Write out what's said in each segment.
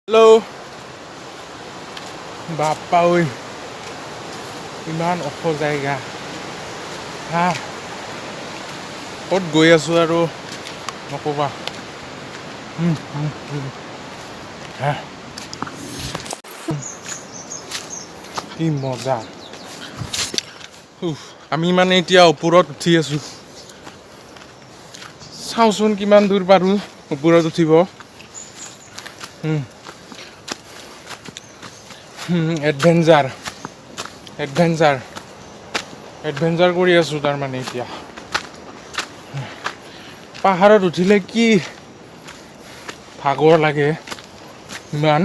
Hello', বাপ্পা ঐ, ইমান ওখ জেগা। হা, ক'ত গৈ আছোঁ আৰু নক'বা। উম, উম, উম। হা, কি মজা! উফ, আমি মানে এতিয়া ওপৰত উঠি আছোঁ। চাওঁচোন কিমান দূৰ পাৰোঁ ওপৰত উঠিব। এডভেঞ্চাৰ, এডভেঞ্চাৰ, এডভেঞ্চাৰ কৰি আছোঁ। তাৰমানে এতিয়া পাহাৰত উঠিলে কি ভাগৰ লাগে ইমান।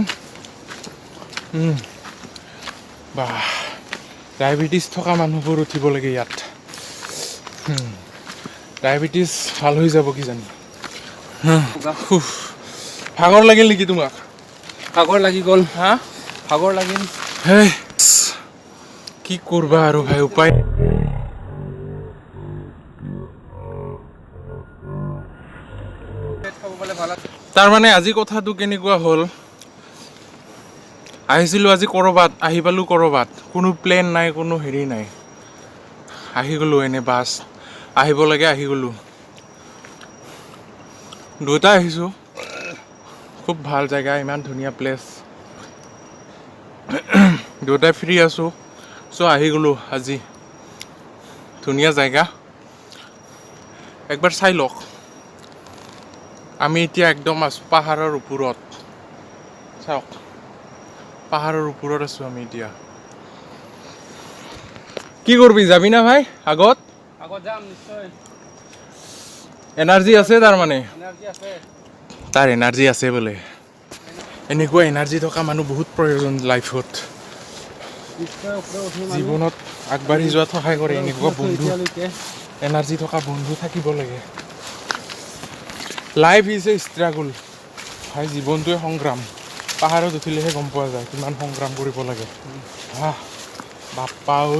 বাহ, ডায়েবেটিছ থকা মানুহবোৰ উঠিব লাগে ইয়াত। ডায়েবেটিছ ভাল হৈ যাব কিজানি। উফ, ভাগৰ লাগিল নেকি তোমাক? ভাগৰ লাগি গ'ল। হা? ভাগৰ লাগিল। হেই, কি কৰবা আৰু ভাই, উপায়। খাব পালে ভাল। তাৰমানে আজি কথাটো কেনেকুৱা হ'ল, আহিছিলোঁ আজি ক'ৰবাত, আহি পালোঁ ক'ৰবাত। কোনো প্লেন নাই, কোনো হেৰি নাই, আহি গ'লোঁ এনে। বাছ আহিব লাগে, আহি গ'লোঁ। দুয়োটা আহিছোঁ। খুব ভাল জেগা, ইমান ধুনীয়া প্লেচ। দুয়োটাই ফ্ৰী আছোঁ, চ' আহি গ'লোঁ আজি। ধুনীয়া জেগা, একবাৰ চাই লওক। আমি এতিয়া একদম আছোঁ পাহাৰৰ ওপৰত। চাওক, পাহাৰৰ ওপৰত আছোঁ আমি এতিয়া। কি কৰিবি, যাবি না ভাই আগত? আগত যাম নিশ্চয়। এনাৰ্জি আছে তাৰমানে। এনাৰ্জি আছে। তাৰ এনাৰ্জি আছে বোলে। এনেকুৱা এনাৰ্জি থকা মানুহ বহুত প্ৰয়োজন লাইফত। নিশ্চয় ওপৰত উঠিম আমি। জীৱনত আগবাঢ়ি যোৱাত সহায় কৰে এনেকুৱা উঠি আছো বন্ধু। এতিয়ালৈকে। এনাৰ্জি থকা বন্ধু থাকিব লাগে। Life is a struggle, ভাই। জীৱনটোৱে সংগ্ৰাম। পাহাৰত উঠিলেহে গম পোৱা যায় কিমান সংগ্ৰাম কৰিব লাগে। আহ, বাপ্পা ঐ,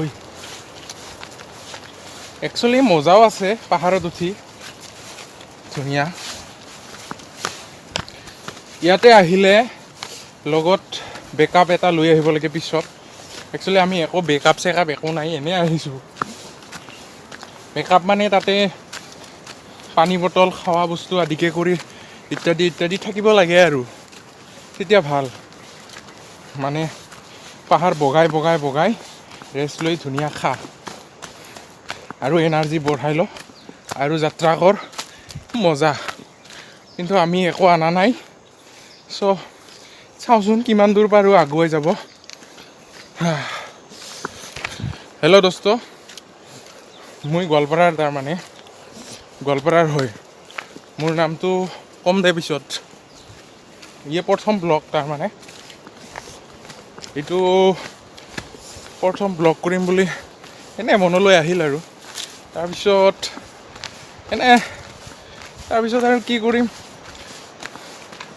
একচুৱেলি মজাও আছে পাহাৰত উঠি, ধুনীয়া। ইয়াতে আহিলে লগত বেকআপ এটা লৈ আহিব লাগে পিছত। একচুৱেলি আমি একো বেকআপ চেকআপ একো নাই, এনেই আহিছোঁ। বেকআপ মানে তাতে পানী বটল, খোৱা বস্তু আদিকে কৰি ইত্যাদি ইত্যাদি থাকিব লাগে আৰু তেতিয়া ভাল। মানে পাহাৰ বগাই বগাই বগাই ৰেষ্ট লৈ ধুনীয়া খা আৰু এনাৰ্জি বঢ়াই ল আৰু যাত্ৰা কৰ, মজা। কিন্তু আমি একো অনা নাই। চ' চাওঁচোন কিমান দূৰ পাৰোঁ আগুৱাই যাব। হেল্ল' দোস্ত, মই গোৱালপাৰাৰ, তাৰমানে গোৱালপাৰাৰ হয়। মোৰ নামটো ক'ম দে পিছত। ইয়ে প্ৰথম ব্লগ, তাৰমানে এইটো প্ৰথম ব্লগ কৰিম বুলি এনে মনলৈ আহিল আৰু তাৰপিছত এনে, তাৰপিছত আৰু কি কৰিম,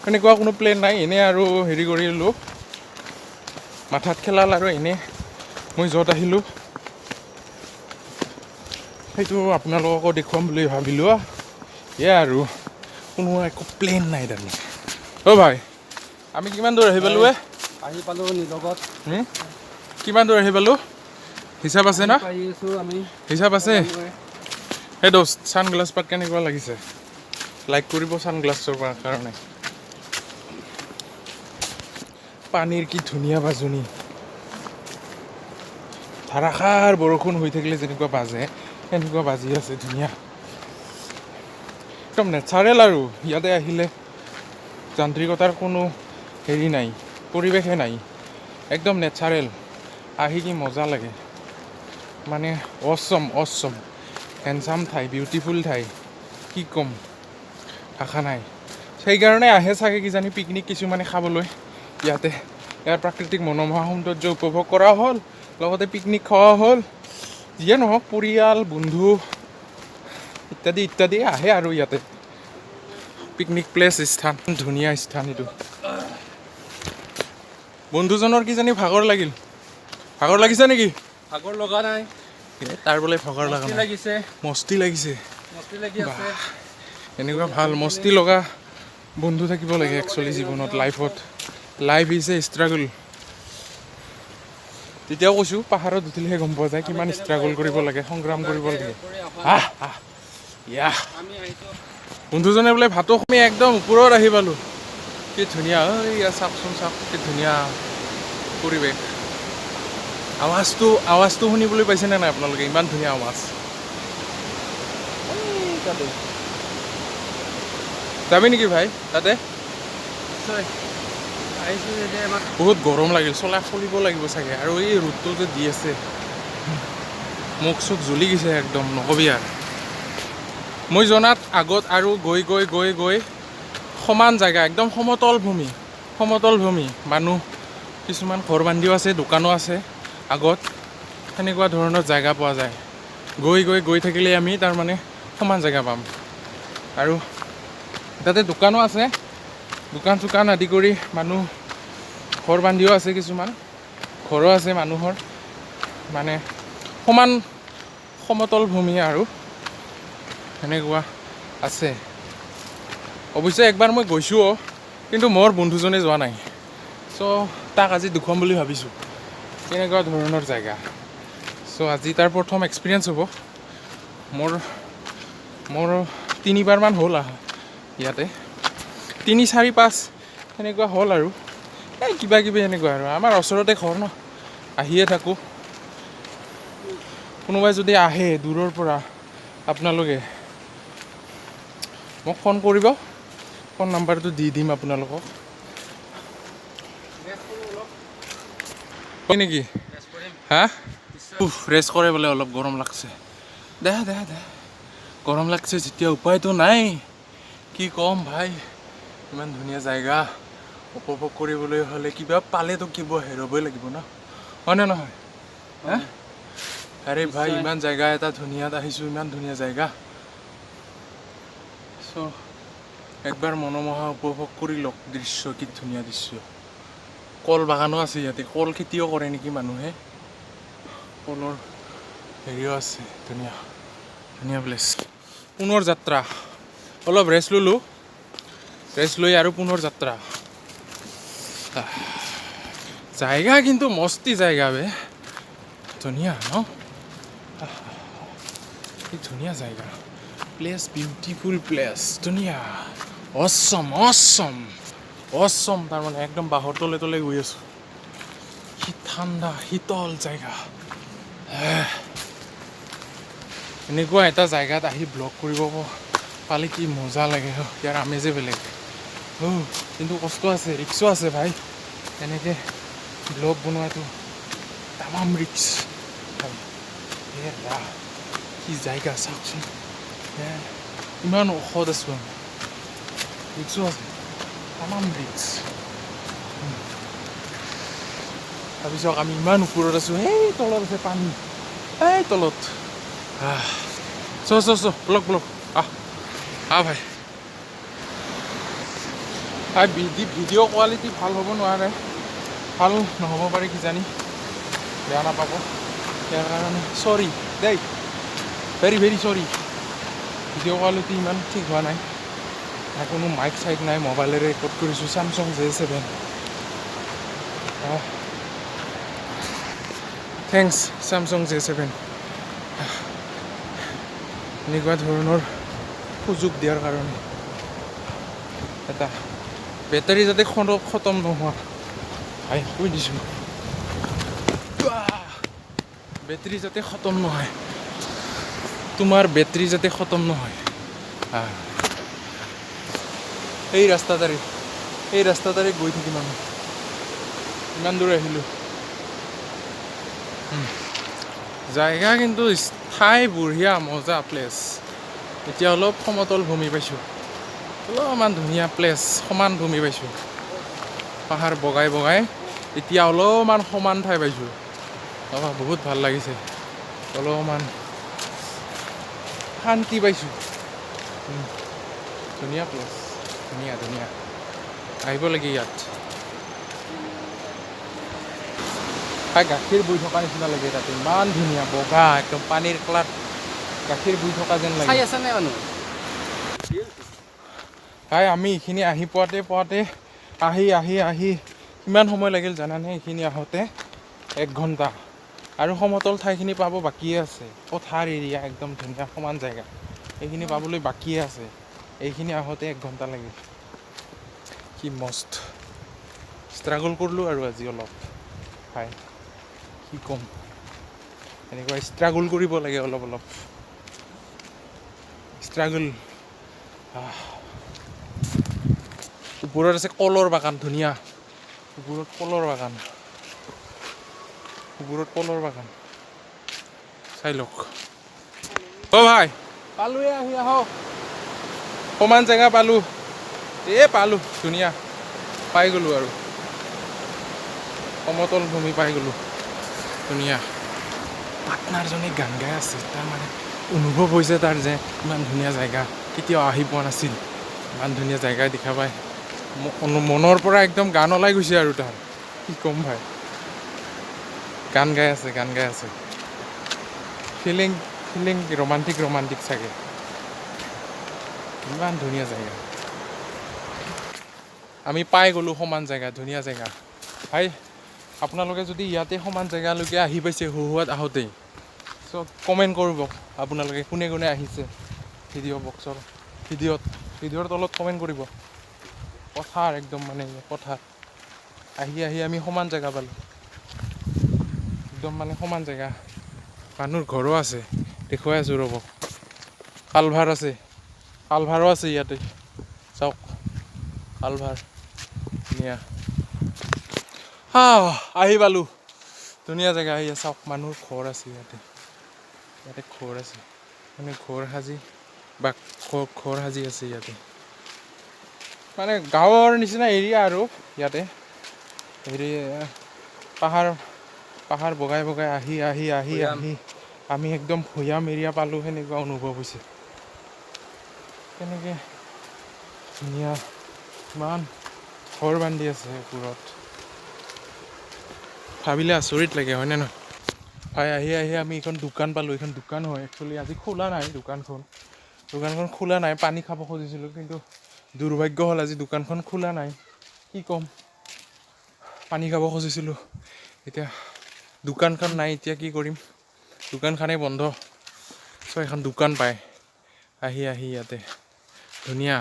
এনেকুৱা কোনো প্লেন নাই। এনেই আৰু হেৰি কৰিলোঁ, মাথাত খেলাল আৰু এনেই মই য'ত আহিলোঁ সেইটো আপোনালোককো দেখুৱাম বুলি ভাবিলোঁ। এয়া আৰু কোনো একো প্লেন নাই তাৰমানে। অ' ভাই, আমি কিমান দূৰ আহি পালোঁ এ? আহি পালোঁ নিলগত। হুম? কিমান দূৰ আহি পালোঁ, হিচাপ আছে না? আহি আছোঁ আমি। হিচাপ আছে। হে দোস্ত, ছানগ্লাছ পাত কেনেকুৱা লাগিছে? লাইক কৰিব ছানগ্লাছৰ কাৰণে। পানীৰ কি ধুনীয়া বাজনি! ধাৰাসাৰ বৰষুণ হৈ থাকিলে যেনেকুৱা বাজে, সেনেকুৱা বাজি আছে। ধুনীয়া, একদম নেচাৰেল। আৰু ইয়াতে আহিলে যান্ত্ৰিকতাৰ কোনো হেৰি নাই, পৰিৱেশে নাই, একদম নেচাৰেল। আহি কি মজা লাগে মানে, অচম অচম, হেণ্ডচাম ঠাই, বিউটিফুল ঠাই। কি ক'ম, ভাষা নাই। সেইকাৰণে আহে চাগে কিজানি পিকনিক কিছুমানে খাবলৈ ইয়াতে। ইয়াৰ প্ৰাকৃতিক মনোমোহা সৌন্দৰ্য উপভোগ কৰা হ'ল, লগতে পিকনিক খোৱা হ'ল। যিয়ে নহওক, পৰিয়াল, বন্ধু ইত্যাদি ইত্যাদি আহে আৰু ইয়াতে পিকনিক প্লেচ স্থান, ধুনীয়া স্থান এইটো। বন্ধুজনৰ কিজানি ভাগৰ লাগিল। ভাগৰ লাগিছে নেকি? ভাগৰ লগা নাই। এ, তাৰ বোলে ভাগৰ লগা মস্তি নাই। লাগিছে। মস্তি লাগিছে। মস্তি লাগি আছে। এনেকুৱা ভাল মস্তি লগা বন্ধু থাকিব লাগে একচুৱেলি জীৱনত, লাইফত। Life is a struggle. তেতিয়াও কৈছোঁ, পাহাৰত উঠিলেহে গম পোৱা যায় কিমান ষ্ট্ৰাগল কৰিব লাগে, সংগ্ৰাম কৰিব লাগে। আহ আহ ইয়া। আমি আহিছোঁ। বন্ধুজনে বোলে ভাতো। আমি একদম ওপৰত আহি পালোঁ। কি ধুনীয়া! এইয়া চাওকচোন, চাওক, কি ধুনীয়া পৰিৱেশ। আৱাজটো শুনিবলৈ পাইছেনে নাই আপোনালোকে? ইমান ধুনীয়া আৱাজ। এই তাতে যাবি নেকি ভাই তাতে? নিশ্চয়, আহিছোঁ যেতিয়া আমাক। বহুত গৰম লাগিল, চোলা খুলিব লাগিব চাগে। আৰু এই ৰ'দটো যে দি আছে, মুখ চুখ জ্বলি গৈছে একদম, নকবি আৰু। মই জনাত আগত আৰু গৈ গৈ গৈ গৈ সমান জেগা, একদম সমতল ভূমি, সমতল ভূমি। মানুহ কিছুমান ঘৰ বান্ধিও আছে, দোকানো আছে আগত, সেনেকুৱা ধৰণৰ জেগা পোৱা যায়। গৈ গৈ গৈ থাকিলে আমি তাৰমানে সমান জেগা পাম। আৰু তাতে দোকানো আছে, দোকান চোকান আদি কৰি মানুহ ঘৰ বান্ধিও আছে, কিছুমান ঘৰো আছে মানুহৰ। মানে সমান সমতল ভূমি আৰু সেনেকুৱা আছে। অৱশ্যে একবাৰ মই গৈছোঁও, কিন্তু মোৰ বন্ধুজনে যোৱা নাই। চ' তাক আজি দেখুৱাম বুলি ভাবিছোঁ কেনেকুৱা ধৰণৰ জেগা। চ' আজি তাৰ প্ৰথম এক্সপিৰিয়েঞ্চ হ'ব। মোৰ তিনিবাৰমান হ'ল আহা ইয়াতে, তিনি, চাৰি, পাঁচ সেনেকুৱা হ'ল। আৰু এই কিবা কিবি সেনেকুৱা আৰু আমাৰ ওচৰতে ঘৰ ন, আহিয়ে থাকোঁ। কোনোবাই যদি আহে দূৰৰ পৰা, আপোনালোকে মোক ফোন কৰিব, ফোন নাম্বাৰটো দি দিম আপোনালোকক। ৰেষ্ট কৰোঁ অলপ। হয় নেকি? ৰেষ্ট কৰিম। হা। নিশ্চয়। উফ, ৰেষ্ট কৰে বোলে, অলপ গৰম লাগছে। দে দে দে, গৰম লাগছে যেতিয়া উপায়তো নাই। কি ক'ম ভাই, ইমান ধুনীয়া জেগা উপভোগ কৰিবলৈ হ'লে কিবা পালেতো কিবা হেৰুৱাবই লাগিব ন, হয়নে নহয়? হা, আৰে ভাই। নিশ্চয়। ইমান জেগা এটা ধুনীয়াত আহিছোঁ, ইমান ধুনীয়া জেগা। চ' একবাৰ মনোমোহা উপভোগ কৰি লওক দৃশ্য, কি ধুনীয়া দৃশ্য। কল বাগানো আছে ইয়াতে, কল খেতিও কৰে নেকি মানুহে, কলৰ হেৰিও আছে। ধুনীয়া ধুনীয়া প্লেচ। পুনৰ যাত্ৰা। অলপ ৰেষ্ট ল'লোঁ, ৰেষ্ট লৈ আৰু পুনৰ যাত্ৰা। জায়গা কিন্তু মস্তি জায়গা বে, ধুনীয়া ন? আহ, কি ধুনীয়া জায়গা, প্লেচ, বিউটিফুল প্লেচ, ধুনীয়া, অচম অচম অচম। তাৰমানে একদম বাঁহৰ তলে তলে গৈ আছোঁ, কি ঠাণ্ডা শীতল জেগা। এনেকুৱা এটা জেগাত আহি ব্লগ কৰিব পালে কি মজা লাগে অ', ইয়াৰ আমেজে বেলেগ। অ' কিন্তু কষ্ট আছে, ৰিক্সো আছে ভাই। এনেকৈ ব্লগ বনোৱাটো তামাম ৰিক্স ভাই। এ ৰা, কি জায়গা চাওকচোন। এ, ইমান ওখত আছোঁ আমি, ৰিক্সো আছে, তামাম ৰিক্স। তাৰপিছত আমি ইমান ওপৰত আছোঁ, সেই তলত আছে পানী, এই তলত। চ চ চ, ব্লক ব্লক, আহ আহ ভাই। ভাই, ভিডিঅ' কোৱালিটি ভাল হ'ব নোৱাৰে, ভাল নহ'ব পাৰে কিজানি, বেয়া নাপাব ইয়াৰ কাৰণে চৰি দেই, ভেৰি ভেৰি চৰি। ভিডিঅ' কোৱালিটি ইমান ঠিক হোৱা নাই। নাই, কোনো মাইক চাইক নাই, মোবাইলেৰে ৰেকৰ্ড কৰিছোঁ, Samsung J7। Thanks Samsung J7, এনেকুৱা ধৰণৰ সুযোগ দিয়াৰ কাৰণে। এটা বেটাৰী যাতে খতম নোহোৱা ভাই, কৈ দিছোঁ, বেটাৰী যাতে খতম নহয়, তোমাৰ বেটাৰী যাতে খতম নহয়। আহ। এই ৰাস্তাটাৰে গৈ থাকিম আমি। ইমান দূৰ আহিলোঁ। জায়গা কিন্তু ঠাই বঢ়িয়া, মজা প্লেচ। এতিয়া অলপ সমতল ভূমি পাইছোঁ, অলপমান ধুনীয়া প্লেচ, সমান ভূমি পাইছোঁ। পাহাৰ বগাই বগাই এতিয়া অলপমান সমান ঠাই পাইছোঁ। অঁ, বহুত ভাল লাগিছে, অলপমান শান্তি পাইছোঁ। ধুনীয়া প্লেচ, ধুনীয়া ধুনীয়া, আহিব লাগে ইয়াত। ভাই, গাখীৰ বৈ থকা নিচিনা লাগে তাতে, ইমান ধুনীয়া বগা একদম পানীৰ কালাৰ, গাখীৰ বৈ থকা যেন চাই লাগে। আছে নাই মানুহ? ভাই, আমি এইখিনি আহি পোৱাতে পোৱাতে আহি আহি আহি কিমান সময় লাগিল জানানে এইখিনি আহোঁতে? 1 ঘণ্টা। আৰু সমতল ঠাইখিনি পাব বাকীয়ে আছে। পথাৰ এৰিয়া, একদম ধুনীয়া সমান জেগা, এইখিনি পাবলৈ বাকীয়ে আছে। এইখিনি আহোঁতে 1 ঘণ্টা লাগিল। কি মস্ত ষ্ট্ৰাগল কৰিলোঁ আৰু আজি অলপ ভাই, কি ক'ম, এনেকুৱা ষ্ট্ৰাগল কৰিব লাগে অলপ অলপ ষ্ট্ৰাগল। ওপৰত আছে কলৰ বাগান, ধুনীয়া। ওপৰত কলৰ বাগান, ওপৰত কলৰ বাগান, চাই লওক। অ' ভাই, পালোৱে আহি, আহক। সমান জেগা পালোঁ, এই পালোঁ, ধুনীয়া পাই গ'লোঁ আৰু সমতল ভূমি পাই গ'লোঁ, ধুনীয়া। পাৰ্টনাৰজনে গান গাই আছে। তাৰ মানে অনুভৱ হৈছে তাৰ যে ইমান ধুনীয়া জেগা কেতিয়াও আহি পোৱা নাছিল। ইমান ধুনীয়া জেগা দেখা পাই মনৰ পৰা একদম গান ওলাই গৈছে আৰু তাৰ, কি ক'ম ভাই, গান গাই আছে, গান গাই আছে। ফিলিং ফিলিং ৰোমান্টিক ৰোমান্টিক চাগে। ইমান ধুনীয়া জেগা, আমি পাই গ'লোঁ সমান জেগা, ধুনীয়া জেগা। ভাই, আপোনালোকে যদি ইয়াতে সমান জেগালৈকে আহি পাইছে হুহুৱাত আহোঁতেই, চ' কমেণ্ট কৰিব আপোনালোকে কোনে কোনে আহিছে। ভিডিঅ' বক্সৰ ভিডিঅ'ৰ তলত কমেণ্ট কৰিব। পথাৰ একদম, মানে পথাৰ আহি আহি আমি সমান জেগা পালোঁ, একদম মানে সমান জেগা। মানুহৰ ঘৰো আছে, দেখুৱাই আছোঁ ৰ'ব। কালভাৰ আছে, কালভাৰো আছে ইয়াতে, চাওক কালভাৰ, ধুনীয়া। হা, আহি পালোঁ, ধুনীয়া জেগা। আহি চাওক, মানুহৰ ঘৰ আছে ইয়াতে। ইয়াতে ঘৰ আছে, মানে ঘৰ সাজি বা ঘৰ সাজি আছে ইয়াতে, মানে গাঁৱৰ নিচিনা এৰিয়া। আৰু ইয়াতে হেৰি পাহাৰ পাহাৰ বগাই বগাই আহি আহি আহি ভৈয়াম। আহি আমি একদম ভৈয়াম এৰিয়া পালোঁ, সেনেকুৱা অনুভৱ হৈছে। কেনেকৈ ধুনীয়া, ইমান ঘৰ বান্ধি আছে ওপৰত, ভাবিলে আচৰিত লাগে, হয়নে নহয় ভাই? আহি আহি আমি এইখন দোকান পালোঁ। এইখন দোকান হয় একচুৱেলি, আজি খোলা নাই দোকানখন। দোকানখন খোলা নাই। পানী খাব খুজিছিলোঁ, কিন্তু দুৰ্ভাগ্য হ'ল আজি দোকানখন খোলা নাই। কি ক'ম, পানী খাব খুজিছিলোঁ, এতিয়া দোকানখন নাই, এতিয়া কি কৰিম? দোকানখনেই বন্ধ। চ' এখন দোকান পায় আহি আহি ইয়াতে, ধুনীয়া।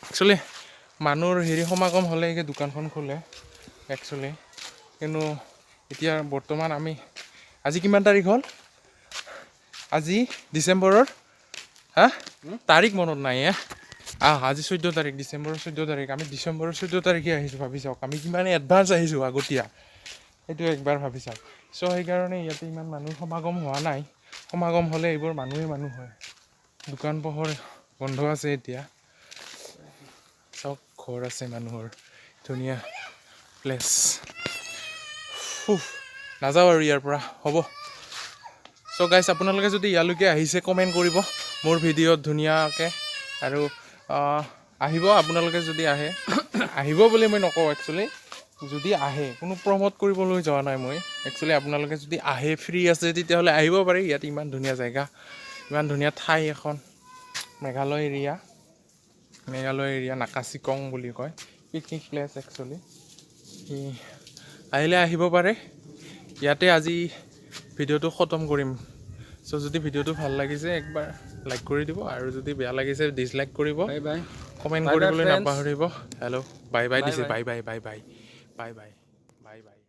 একচুৱেলি মানুহৰ হেৰি সমাগম হ'লে এই দোকানখন খোলে একচুৱেলি। কিন্তু এতিয়া বৰ্তমান আমি, আজি কিমান তাৰিখ হ'ল? আজি ডিচেম্বৰৰ, হা, তাৰিখ মনত নাই। এ আহ, আজি 14 তাৰিখ, ডিচেম্বৰৰ 14 তাৰিখ। আমি ডিচেম্বৰৰ 14 তাৰিখে আহিছোঁ। ভাবি চাওক, আমি কিমান এডভান্স আহিছোঁ, আগতীয়া, সেইটো একবাৰ ভাবি চাওক। চ' সেইকাৰণে ইয়াতে ইমান মানুহ সমাগম হোৱা নাই। সমাগম হ'লে এইবোৰ মানুহেই মানুহ হয়। দোকান পোহাৰ বন্ধ আছে এতিয়া। চাওক, ঘৰ আছে মানুহৰ, ধুনীয়া প্লেচ। নাযাওঁ আৰু ইয়াৰ পৰা, হ'ব। চ' গাইজ, আপোনালোকে যদি ইয়ালৈকে আহিছে, কমেণ্ট কৰিব মোৰ ভিডিঅ'ত ধুনীয়াকৈ। আৰু আহিব আপোনালোকে যদি আহে, আহিব বুলি মই নকওঁ একচুৱেলি, যদি আহে, কোনো প্ৰম'ট কৰিবলৈ যোৱা নাই মই একচুৱেলি। আপোনালোকে যদি আহে, ফ্ৰী আছে, তেতিয়াহ'লে আহিব পাৰে ইয়াত। ইমান ধুনীয়া জেগা, ইমান ধুনীয়া ঠাই এখন, মেঘালয় এৰিয়া, মেঘালয় এৰিয়া, নাকাচিকং বুলি কয়, পিকনিক প্লেচ একচুৱেলি। আহিলে আহিব পাৰে ইয়াতে। আজি ভিডিঅ'টো খতম কৰিম। চ' যদি ভিডিঅ'টো ভাল লাগিছে, একবাৰ লাইক কৰি দিব আৰু যদি বেয়া লাগিছে, ডিছলাইক কৰিব। Bye bye. Comment Bye bye, কৰিবলৈ friends. নাপাহৰিব। হেল্ল', বাই বাই Bye দিছে। Bye. Bye bye bye bye bye bye bye bye.